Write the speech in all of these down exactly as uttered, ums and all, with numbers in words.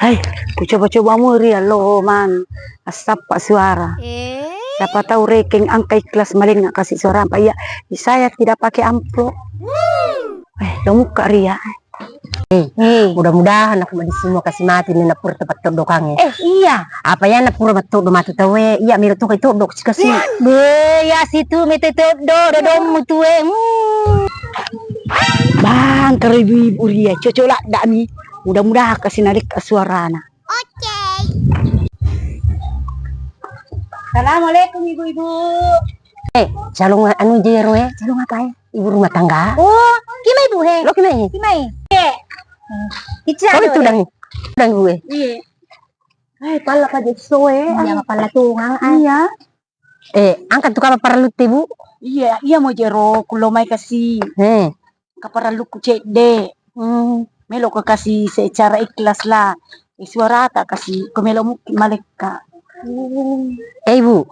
Hai, kucoba-coba muri allo man assappa suara. Siapa tahu rekeng angka ikhlas malengnga kasih suara apa iya. Saya tidak pakai amplop. Eh, lo muka ria. Eh, mudah-mudahan aku madi semua kasih mati nih napur tempat todokange. Eh, iya. Apa ya napur betul do matu tawe. Iya, miro tuh itu dok kasih. Be, ya situ mete todo dodom mutue. Hmm. Bang, karo ibu-ibu ria, cocok ladda mi. Mudah-mudahan kasih narik suarana. Oke. Assalamualaikum, ibu-ibu. Eh, calon anu jero, eh. Calon apa, eh? Ibu rumah tangga. Oh, kimai, Bu, he? Lo kimai? Kimai. Eh. Ica. Oh, itu dang. Dang gue. Iya. Eh, pala pa jesso, eh. Iya, pala tungang, ah. Iya. Eh, angkat tu kapa parellu te, Bu? Iya, iya mo jero kulo mai kasi. Eh. Kaparellukku cedde. Hmm. Melo ko kasi secara ikhlas lah. Eh, suarata kasi ko melo mukki malekka. Eh, Bu.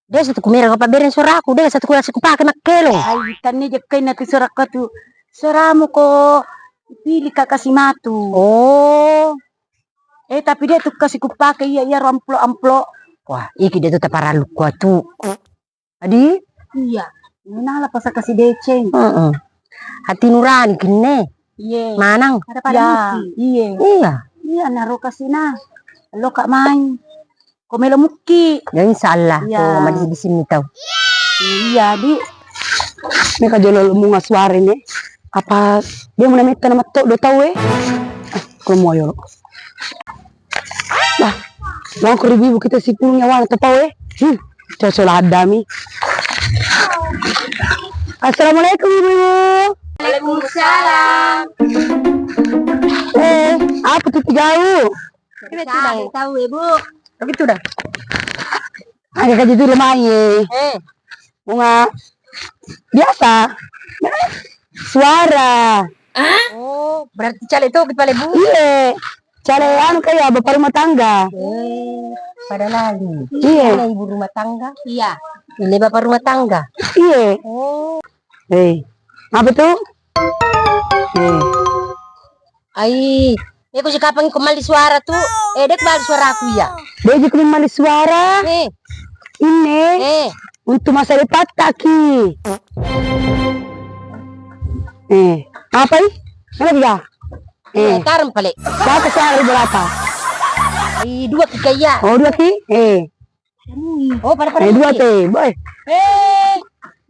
De satu kumera ko pabbereng suaraku, de satu kurasi kupake makkelo. Ai, tanne jekkainna tu suarakku tu. Suaramu ko pilih ka kasi matu. Oh. Eh, tapi de tu kasi kupake iya, iya ro amplop-amplop. Wah, iki de tu taparallu kuatu. Adi? Iya. Nala pasa kasi deceng. Heeh. Hati nurani kinne. Iye. Manang. Ada pada iya. Iya. Iya. Iya, naro kasina. Lo kak main. Ko melo mukki. Ya, insya Allah. Iya. Ko madisi-disi mi tau. Iya, di. Ini ka jolo munga suara ini. Apa dia mau namanya nama tok do tau, eh? Ah, ko moyo lo. Bah, bang ko ribu kita sipulung nyawa tepau, eh. Hmm, cocok ladda mi. Assalamualaikum, Ibu. Waalaikumsalam. Eh, apa tu tigau? Kita tidak tahu, Ibu. Begitu dah. Aga kaji tu lumai, eh. Eh. Bunga biasa. Suara. Oh, berarti caleg tu kepala Bu? Iya. Caleg anu kayak bapak rumah tangga. Eh, pada lalu. Iya. Ada ibu rumah tangga? Iya. Ini bapak rumah tangga? Iya. Oh. Eh, apa tu? Eh. Ai, iko si kapang ko malli suara tu. Eh, dek malli suaraku iya. Dek ko malli suara. Eh. Inne. Eh. Untuk masa depan taki. Eh, apa i? Mana dia? Eh, eh, tarem pale. Berapa suara berapa? Ai, dua ki kaya. Oh, dua ki? Eh. Oh, pada-pada eh, dua te, boy. Eh,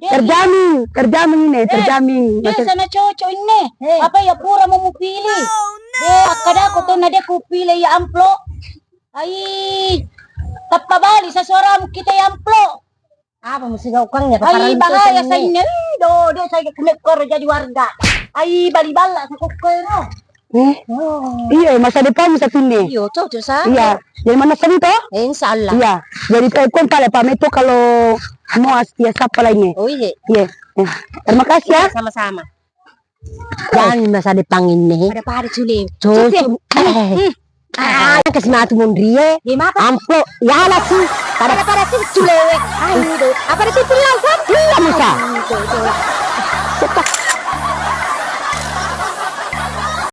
terjamin, terjamin ini, eh, terjamin. Eh, sana cocok ini. Eh. Apa ya pura mau mupilih? Eh, akkadako to na de kupilih ya amplop. Ai, tappa bali sa suaramu kita ya amplop. Apa mesti gaukang ya? Ai, bahaya sa ini. Ih, do, do saya kena koro jadi warga. Ai, bali balla sa kokkoro. Eh? Oh. Iya, masa depan bisa pindah. Iya, cocok sa. Iya. Jadi mana sami to? Eh, insya Allah. Iya. Jadi eh, kon pale pameto kalau mau astia siapa lainnya. Oh iya. Iya. Eh, terima kasih ya. Sama-sama. Jangan masa depan ini. Pada-pada cule. Cocok. Eh. Ah, kasih matu mondrie. Iya, maka. Amplop. Ya lah sih. Pada-pada sih cule. Ayo, apa ada sih pulang kan? Iya, Musa. Ayo, itu, itu.